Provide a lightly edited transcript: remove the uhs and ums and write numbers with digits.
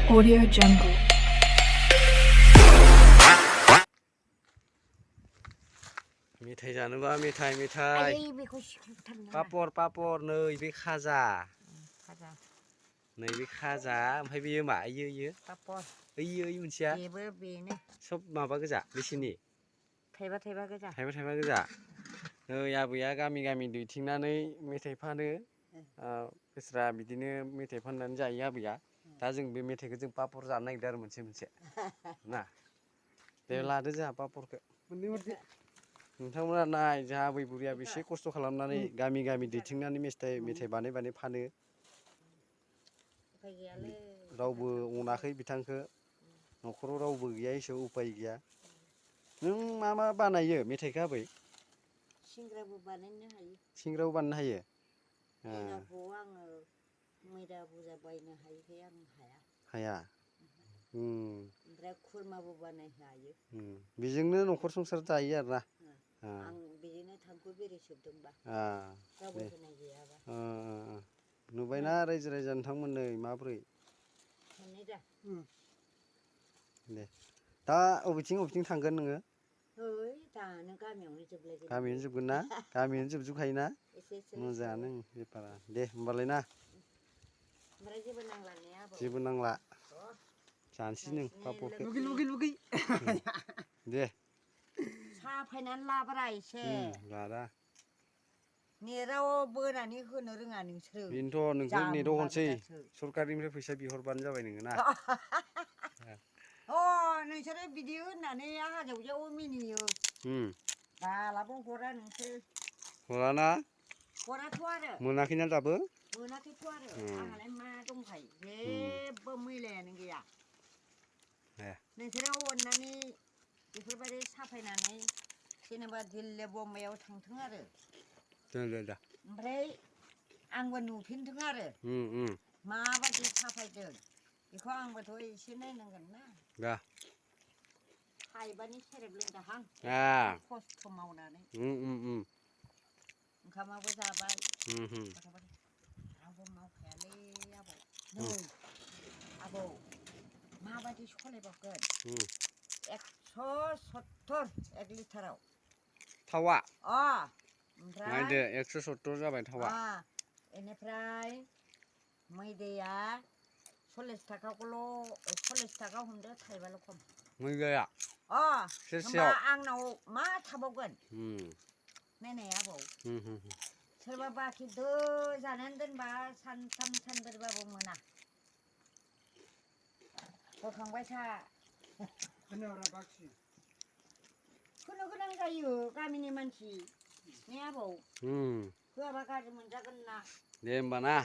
Audio Jungle. मेथाइ जानोबा मेथाइ बेखौ सिख्रुबथारनो पापर नै बे खाजा खाजा नैबे खाजा ओमफ्राय बेयो मा इयो पापर ओइ मोनसेया बेबो बेनो सब माबा गोजा बेसेनि थाइबा गोजा थाइबा गोजा नै आबैया गामि दैथिंनानै मेथाइ फानो बेस्रा बिदिनो मेथाइ फाननानै जायो आबैया दा जों बे मेथाइखौ जों पापर जानो नागिरदों आरो मोनसे ना दे लादो जोंहा पापरखौ नोंथांमोना नाय जोंहा आबै बुरैया बेसे खस्थ' खालामनानै गामि दैथिंनानै मेथाइ बानाय फानो उफाय गैयालै रावबो अनाखै बिथांखौ न'खराव रावबो गैया हिसाबै उपाय गैया नों मा बानायो मेथाइखौ आबै सिंग्राबो बानायनो हायो सिंग्राबो बानायनो हायो मैदाखौ आङो मैदा बुरजा बायनो हायिखाय आं हाया ओमफ्राय खुरमाबो बानायनो हायो बेजोंनो न'खर संसार जायो आरोना आं बेजोंनो थांखु बेरे सोबदोंबा रावबो होनाय गैयाबा नुबायना रायजो राजा नोंथांमोनै माब्रै दे दा अबेथिं थांगोन नोङो दानो गामियावनो जोबलायगोन गामियावनो जोबगोन ना गामियावनो जोबजोबखायोना मोजाङानो बेफारा दे होमबालाय ना ओमफ्राय जेबो नांला ने आबौ जेबो नांला जानोसै नों पापरखौ लुगै दे साहा फायनानै लाब्रा एसे लारा नेटाव बोनानै होनो रोङा नोंसोरो बेनोथ' नोंखौ नेटआव हरसै सरकारनिफ्राय फैसा बिहरबानो जाबाय नोङो ना नोंसोरो बिदि होननानै आंहा जेव मिनियो दालाबो हरा नोंसोर हराना हराथ' आरो मोनाखैना दाबो मोनाखैथ' आरो आंहालाय मा दंखायो जेबो मैलायानो गैया नोंसोरो अननानै बेफोरबायदि साफायनानै जेनेबा दिल्ली बम्बाइआव थांथों आरो ओमफ्राय आंबो नुफिनथों आरो माबायदि साफायदों बेखौ आंबोथ' एसे नायनांगोन ना थाइबानि सेरेब लोंजाहां खस्थ' मावनानै ओंखामाबो जाबाय रावबो मावखायालै आबौ माबायदि सलायबावगोन 170 1 लिटाराव थावा ओमफ्राय नायदो 170 जाबाय थावा बेनिफ्राय मैदाया 40 थाखा हमदो थाइबाल' खम मैदाया होमबा आंनाव मा थाबावगोन नायनाय आबौ सोरबा बाखि जानानै दोनबा सानथाम सानब्रैबाबो मोना बोखांबाय था होनो गोनां जायो गामिनि मानसि ने आबौ होआबा गाज्रि मोनजागोन ना दे होमबा ना